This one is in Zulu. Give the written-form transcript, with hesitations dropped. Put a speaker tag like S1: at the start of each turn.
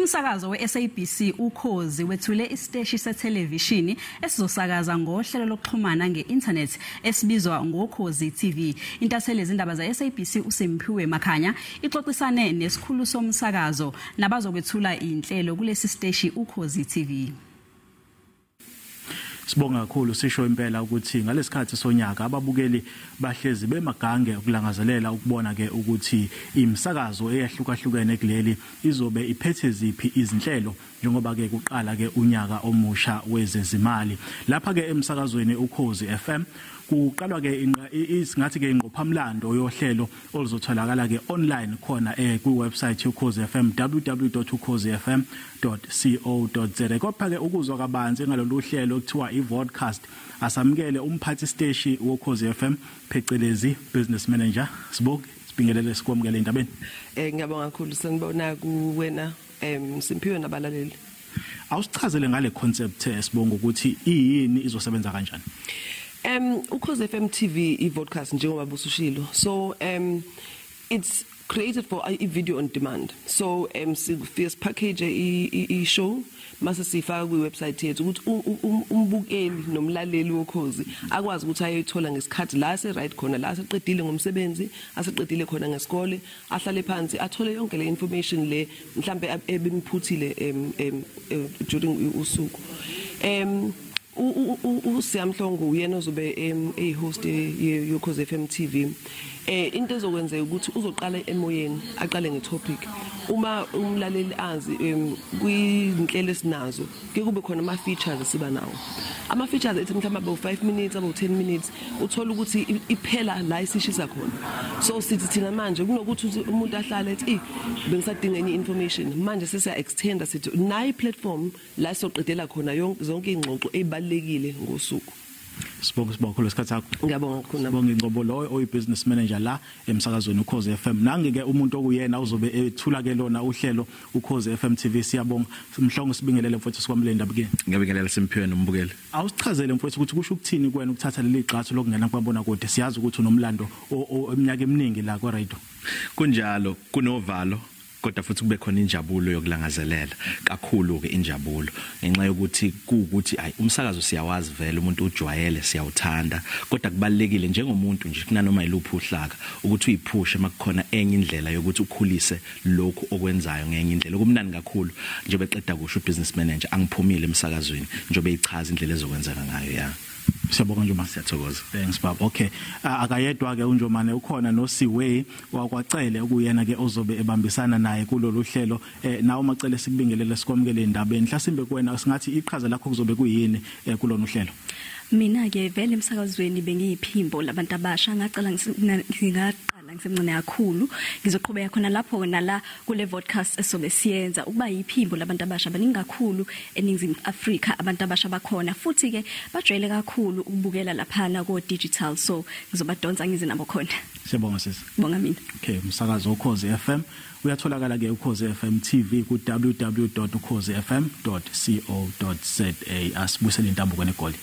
S1: Umsakazo we-SABC Ukhozi wethule isiteshi sethelevishini esizosakaza ngohlelo lokuxhumana nge-internet esibizwa ngoKhozi TV. Intatheli yezindaba za-SABC uSimphiwe Makhanya ixoxisane nesikhulu somsakazo nabazokwethula inhlelo kulesi siteshi Ukhozi TV.
S2: Sibonga kakhulu, sisho impela ukuthi ngalesikhathi sonyaka ababukeli bahlezi bemagange ukulangazelela ukubona ke ukuthi imisakazo eyahlukahlukene kuleli izobe iphethe ziphi izinhlelo njengoba ke kuqala ke unyaka omusha wezezimali. Lapha ke emsakazweni Ukhozi FM kuqalwa ke isingathi ke ingqophamlando yohlelo oluzotholakala ke online khona ku website Ukhozi FM, www.ukhozifm.co.za. Kodwa ke ukuzwa kabanzi ngalolu hlelo kuthiwa i-vodcast, asamukele umphathi siteshi woKhozi FM, phecelezi business manager. Sibuke, sibingelele, sikwamukele endabeni.
S3: Ngiyabonga kakhulu, sanibona kuwena Simphiwe nabalaleli.
S2: Awusichazele ngale concept, sibonga, ukuthi iyini, izosebenza kanjani?
S3: Ukhozi FM TV, i-vodcast, njengoba busushilo. So it's created for a video on demand. So sifike package i show mase sifaka kwi website yethu ukuthi umbukeli nomlaleli wokhozi akwazi ukuthi ayoyithola ngesikhathi la se right khona, la seqedile ngomsebenzi, aseqedile khona ngesikole, ahlale phansi athole yonke le information le mhlambe ebimphuthile during usuku. USiyamhlongo uyena ozobe eyi-host yoKhozi FM TV. Into ezokwenzeka ukuthi uzoqala emoyeni, aqale nge-topic. Uma umlaleli azi kwinhlelo esinazo, kuye kube khona ama features esiba nawo, ama features ethi mhlawumbe abo 5 minutes, abo 10 minutes, uthola ukuthi iphela la isishisa khona. So sithi thina manje kunokuthi umuntu ahlale ethi, "Eh, bengisadinga enye information," manje sesiya extenda, sithi nayi platform la soqedela khona yonke zonke ingxoxo ezibalekile ngosuku.
S2: Sibonga, sibonga kakhulu isikhathi sakho.
S3: Ngiyabonga kakhulu.
S2: Sibonga ingcobo loyo oyi business manager la emsakazweni Ukhozi FM. Nangi ke umuntu okuyena uzobe ethula ke lona uhlelo Ukhozi FM TV. Siyabonga Mhlongo, sibingelele mfowethu, sikwamukele endabeni.
S4: Ngiyabingelela Simphiwe nombukeli.
S2: Awusichazele mfowethu ukuthi kusho ukuthini kuwena ukuthatha leli gxathu lokungena kumabonakude. Siyazi ukuthi unomlando eminyaka eminingi la kwa radio.
S4: Kunjalo, kunovalo kodwa futhi kube khona injabulo yokulangazelela kakhulu ke, injabulo ngenxa yokuthi kuukuthi ayi, umsakazo siyawazi vele, umuntu ujwayele, siyawuthanda, kodwa kubalekile njengomuntu nje kunanoma yiluphi uhlaka ukuthi uyiphushe makukhona enye indlela yokuthi ukhulise lokhu okwenzayo ngenye indlela. Okumnandi kakhulu, njengoba eqeda kusho business manager, angiphumile emsakazweni njengoba eyichaza indlela ezokwenzeka ngayo ya.
S2: Siyabonga Njomane.
S4: Siyathokoza.
S2: Thanks baba. Okay. Akayedwa ke uNjomane, ukhona noSiwe wakwaCele okuyena ke ozobe ebambisana naye kulolu hlelo. Nawo macele, sikubingelele, sikwamukele endabeni. Hlasimbe kuwena singathi iqhaza lakho kuzobe kuyini kulolu hlelo?
S5: Mina ke vele emsakazweni bengiyiphimbo labantu abasha, ngaqala ngingaqala ngisemncane kakhulu. Ngizoqhubeka khona lapho nala kule vodcast esobe siyenza, ukuba yiphimbo labantu abasha. Baningi kakhulu eNingizimu Afrika abantu abasha bakhona, futhi ke bajwayele kakhulu ukubukela laphana ko digital, so ngizobadonsa ngize nabo khona.
S2: Siyabonga sisi.
S5: Bonga mina.
S2: Okay, umsakazo Ukhozi FM uyatholakala ke Ukhozi FM TV ku www.ukhozifm.co.za. Asibuyisele intambo kwenegoli.